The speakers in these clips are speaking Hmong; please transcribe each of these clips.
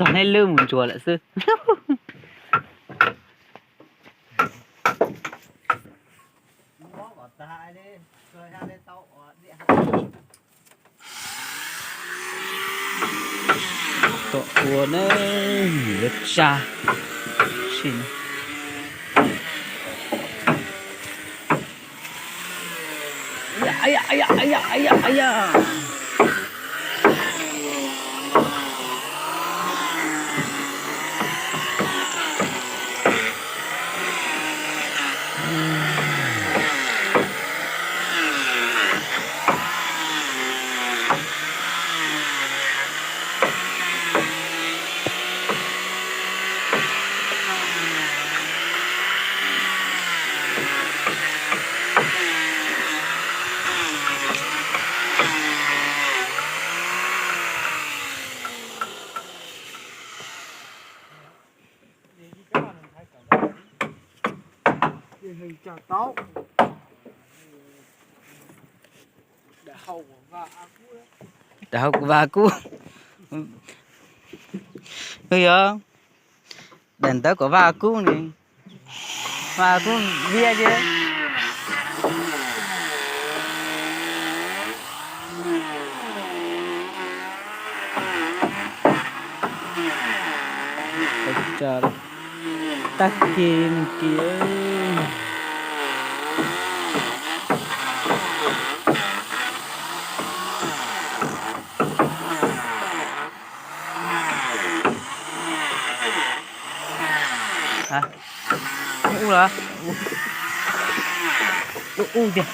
Txog neb lwb mus ntsuas lawm xwb. Tom ua na, yuav tsa. Daim hau kuv vaj kub. Yog daim ntawv kuv vaj kub ne. Vaj kub viab thiab. Tag kis nws kis. Ub los? Ub tiag.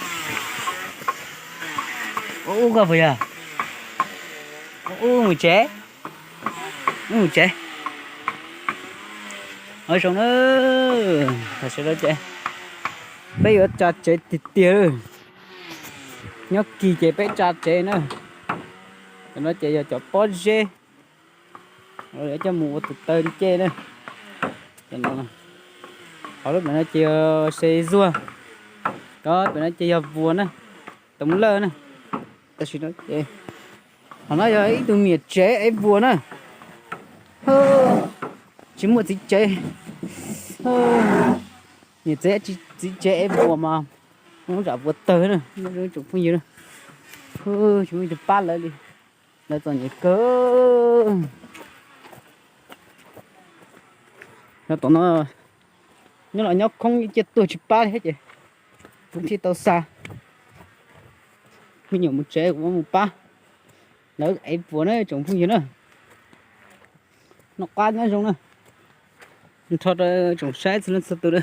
Ub koj puas yog? Ub mus tsev. Ub mus tsev. Ua zoo na. Tam sim no ces peb yuav tsa tsev tiag tiag. Nyob kis ces peb tsa tsev na. Cov no ces yog cov pob zeb. Coj mus ua tus taw li ces na. Qhov lub pem no ces yog se zuag. Cov pem no ces yog vuas na. Toov lawj na. Tam sim no ces qhov no yog ib tug miam tsev ev vuas na. Tsis muaj txiv tsev. Niam txiv, txiv tsev ev vuas mas muab zam vuas tawg na, tsoom phooj ywg na. Tsis muaj ib tug pab lawv li, lawv txom nyem kawg. Nyob tom no, nyob los nyob khoob ib ciaj tuag tsis pab li thiab ces kuv thiaj tau xa me nyuam mus tsev, kuv mus pab lawv ev vuas na tsoom phooj ywg na. Noj qab nyob zoo na. Nrho rau tsoom saib txhua leej txhua tus na.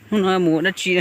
Hnub no mus ua dab tsi?